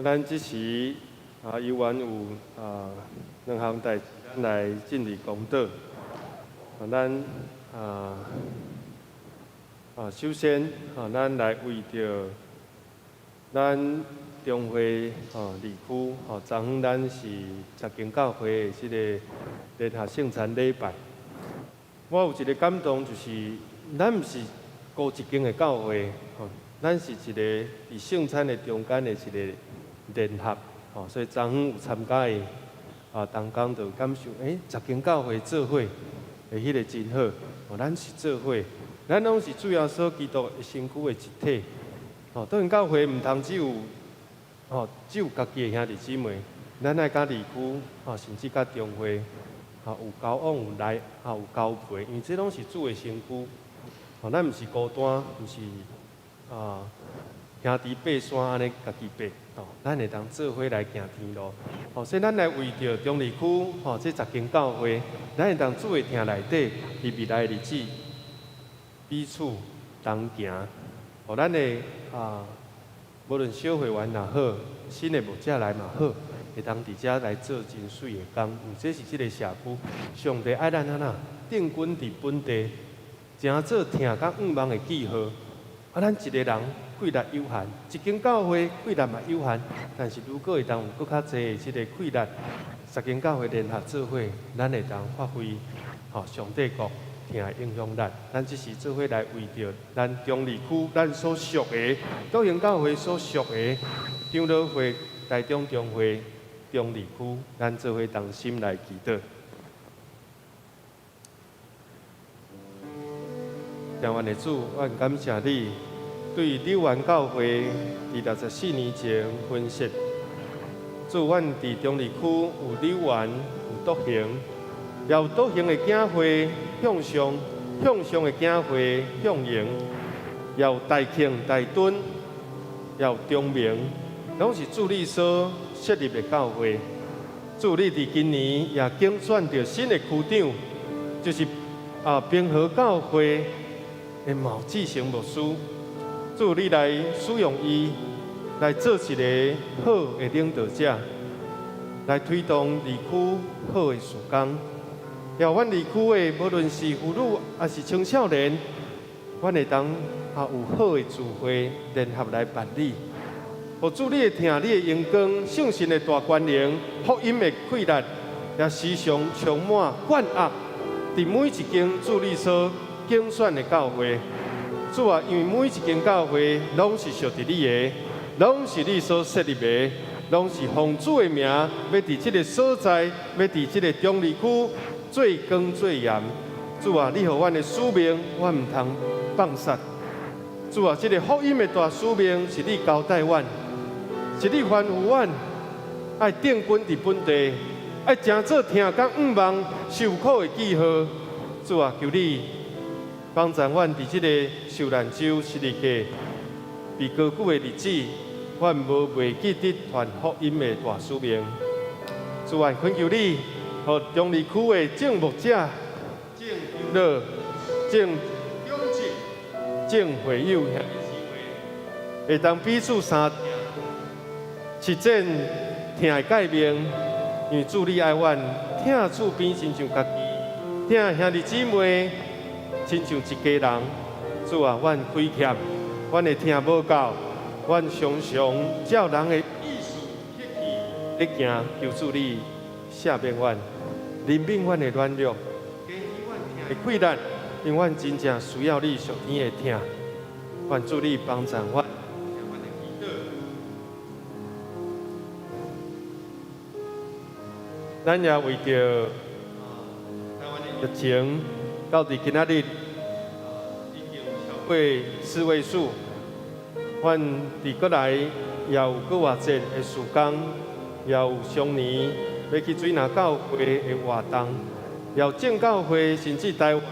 [SPEAKER 3] 咱這時啊，猶原有啊兩項代誌，咱來進入公禱。啊，咱啊啊，首先啊，咱來為著咱中會吼二區吼，昨昏咱是十間教會的這个聯合聖餐禮拜。我有一个感動，就是咱毋是孤一間的教會，吼，咱是一个佇聖餐的中間的一个聯合，吼，所以昨昏有參加的啊，同工就感受，十間教會做伙的彼个真好，吼，咱是做伙，咱攏是主耶穌基督的身軀的一體，吼，當然教會毋通只有，吼，只有家己的兄弟姊妹，咱愛佮二區，吼，甚至佮中會，吼，有交往有來，吼，有交陪，因為這攏是主的身軀，吼，咱毋是孤單，毋是啊。兄弟爬山按呢，家己爬，吼，咱會當做伙來行天路，吼，所以咱來為著中壢區，吼，這十間教會，咱會當主的疼內底，佇未來的日子彼此同行，予咱的啊，無論小會員也好，新的牧者來嘛好，會當佇遮來做真媠的工，因為這是這个社區，上帝愛咱按怎定根佇本地，成做疼佮向望的記號。啊，咱一个人氣力有限，一間教會氣力嘛有限，但是如果會當有閣較濟的這个氣力，十間教會聯合做伙，咱會當發揮吼上帝國疼的影響力。咱這時做伙來為著咱中壢區咱所屬的道行教會所屬的長老會台中中會中壢區，咱做伙同心來祈禱。疼阮的主，阮感謝你，對柳園教會佇64年前分設。主，阮佇中壢區有柳園，有篤行，也有篤行的教會向上，向上的教會向榮，也有大慶、大墩，也有中明，攏是主你所設立的教會。主，你佇今年也揀選著新的區長，就是平和教會的毛志成牧師。主，你來使用伊來做一个好的領導者，來推動地區好的事工。予阮地區的，無論是婦女抑是青少年，阮會當也有好的聚會聯合來辦理。予主你的疼，你的榮光，聖神的大權能，福音的氣力，也時常充滿灌壓，佇每一間主你所揀選的教會。主啊，因為每一間教會攏是屬佇你的，攏是你所設立的，攏是奉主的名，欲佇這个所在，欲佇這个中壢區做光做鹽。主啊，你予阮的使命，阮毋通放殺。主啊，這个福音的大使命是你交代阮，是你吩咐阮，愛定根佇本地，愛成做疼佮向望受苦的記號。主啊，求你幫助阮佇這个受難週十字架被高舉的日子，阮無袂記得傳福音的大使命。主啊，懇求你，予中壢區的眾牧者、眾長老、眾長執、眾會友兄弟姊妹，會當彼此相疼，實踐疼的誡命，因為主你愛阮，疼厝邊親像家己，疼兄弟姊妹親像一家人。主啊，阮虧欠，阮的疼無夠，阮常常照人的意思去咧行，求主你赦免阮，憐憫阮的軟弱，加起阮疼的氣力，因為阮真正需要你屬天的疼。願主你幫助阮。咱也為著台灣的疫情，到佇今仔日已經超過四位數。阮佇國內也有閣偌濟的事工，也有雙年欲去水林教會的活動，也有正教會，甚至台灣社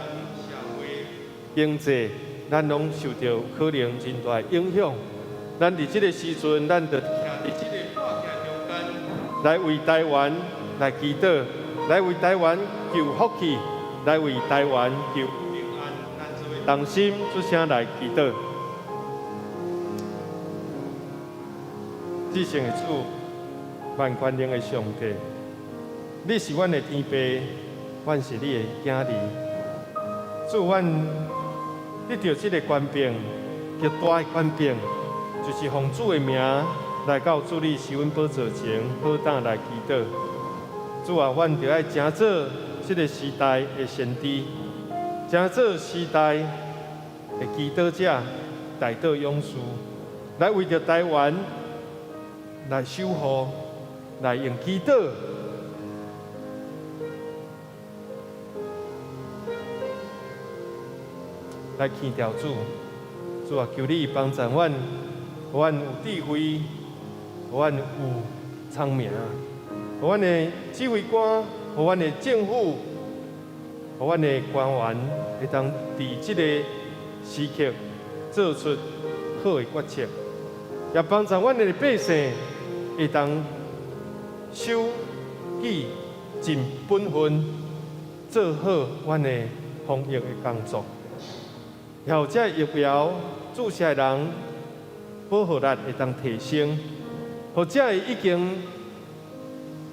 [SPEAKER 3] 會經濟，咱攏受著可能真大的影響。咱佇這个時陣，咱就徛佇這个破鏡中間，來為台灣來祈禱，來為台灣求福氣，來為台灣求平安。咱做伙同心出聲來祈禱。至聖的主，萬權能的上帝，你是阮的天父，阮是你的囝兒。主，阮得著這个權柄，極大的權柄，就是奉主的名來到主你施恩寶座前，好膽來祈禱。主啊，阮著愛成做這个時代的先知，成做時代的祈禱者、代禱勇士，來為著台灣來守護，來用祈禱來牽牢主。主啊，求你幫助阮，予阮有智慧，予阮有聰明，予阮的指揮官，予阮的政府，予阮的官員，會當佇這个時刻做出好的決策，也幫助阮的百姓會當守紀盡本分，做好阮的防疫的工作。然後這疫苗注射的人保護力會當提升，予這已經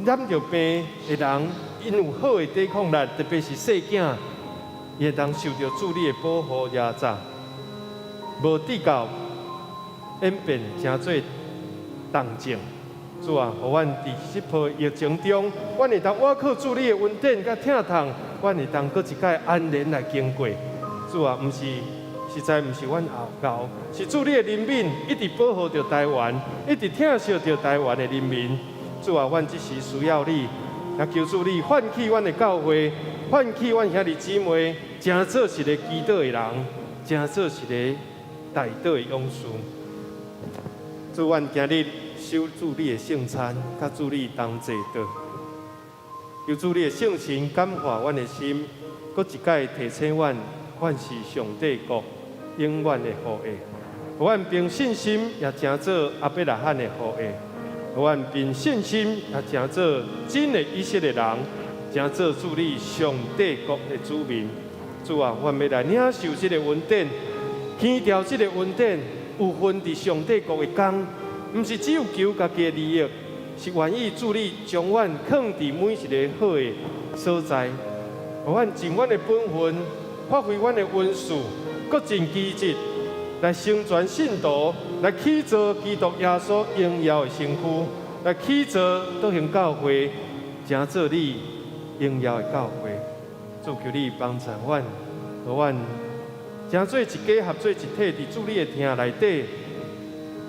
[SPEAKER 3] 染著病的人，𪜶有好的抵抗力，特別是細囝，伊會當受著主你的保護也早，無至到演變成做重症。主啊，予阮佇這波疫情中，阮會當倚靠主你的恩典佮疼痛，阮會當閣一擺安然來經過。主啊，毋是，實在毋是阮𠢕，是主你的憐憫一直保護著台灣，一直疼惜著台灣的人民。主啊，阮這時需要你，也求主你喚起阮的教會，喚起阮兄弟姊妹，成做一个祈禱的人，成做一个代禱的勇士。主，阮今日守主你的聖餐，佮主你同齊禱，求主你的聖神感化阮的心，閣一擺提醒阮，阮是上帝國永遠的後裔。予阮憑信心也成做亞伯拉罕的後裔，予阮憑信心也成做真的以色列人，成做主你上帝國的子民。主啊，阮欲來領受這个恩典，牽牢這个恩典，有份佇上帝國的工，毋是只有求家己的利益，是願意主你將阮囥佇每一个好的所在，予阮盡阮的本分，發揮阮的恩賜，各盡其職，來成全信徒，來起造基督耶穌榮耀的身軀，來起造道行教會，成做你榮耀的教會。主求你幫助阮，予阮成做一家合做一體，佇主你的疼內底，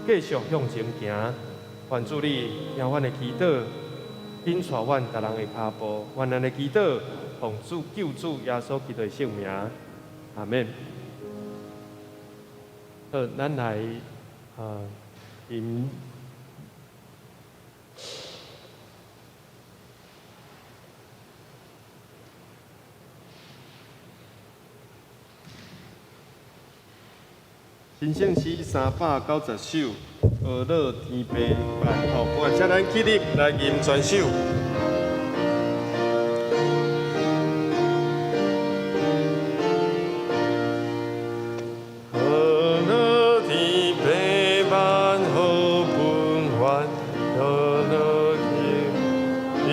[SPEAKER 3] 繼續向前行。願主你聽阮的祈禱，引帶阮逐人的跤步。願咱的祈禱，奉主救主耶穌基督的聖名，阿們。好，咱來啊，吟。神聖詩390首，呵咾天父萬福。請咱起立來吟全首。呵咾天父萬福本願，呵咾天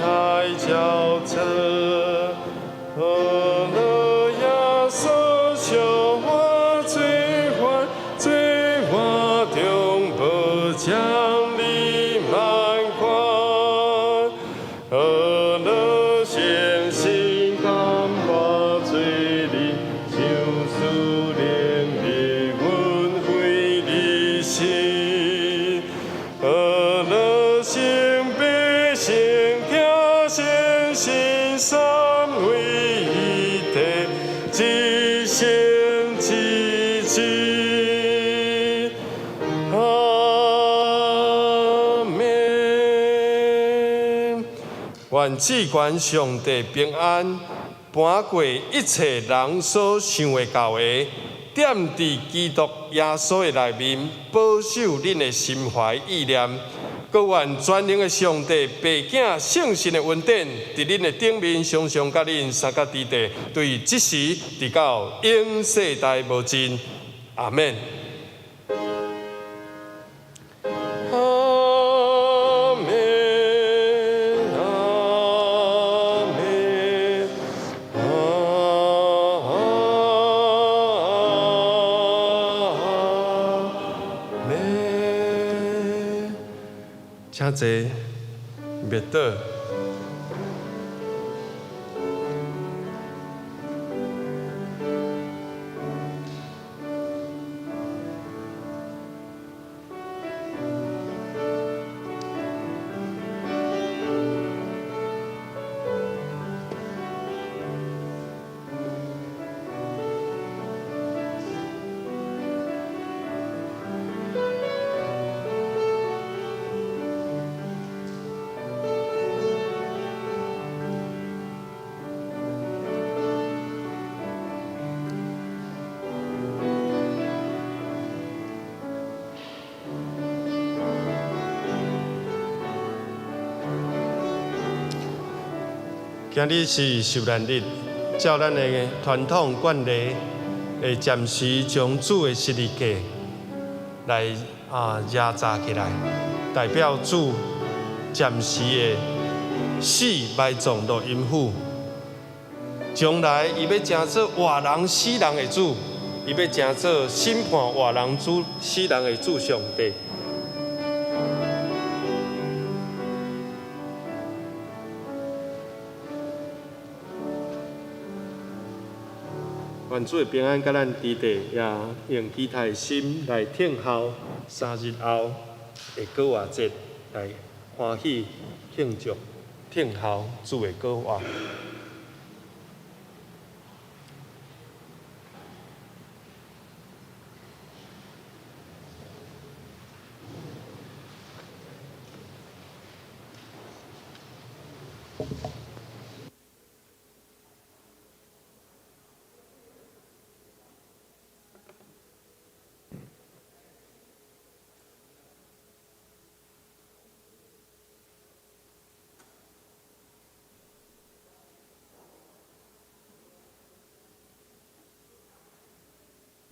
[SPEAKER 3] 海交錯，呵咾耶穌相我做伴，做伴中保獎勵滿款，呵咾誠心感我罪人，賞賜憐憫阮悔離心，呵咾聖父聖子聖神三位一體，一生一世。阿們。願至懸上帝平安，搬過一切人所想會到的，踮佇基督耶穌的內面，保守恁的心懷意念。閣願全能的上帝、父子、聖神的恩典，佇恁的頂面常常佮恁相佮佇地，對這時直到永世代無盡。阿們。阿們，阿們，阿們。請坐，默禱。今日是受難日，照咱的傳統慣例，會暫時將主的十字架來壓紮起來，代表主暫時的死埋葬落陰府。將來伊欲成做活人死人的主，伊欲成做審判活人主死人的主上帝。願主的平安佮咱佇佇，也用期待的心來等候3日後的復活節，來歡喜慶祝等候主的復活。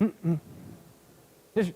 [SPEAKER 4] 嗯嗯，就是。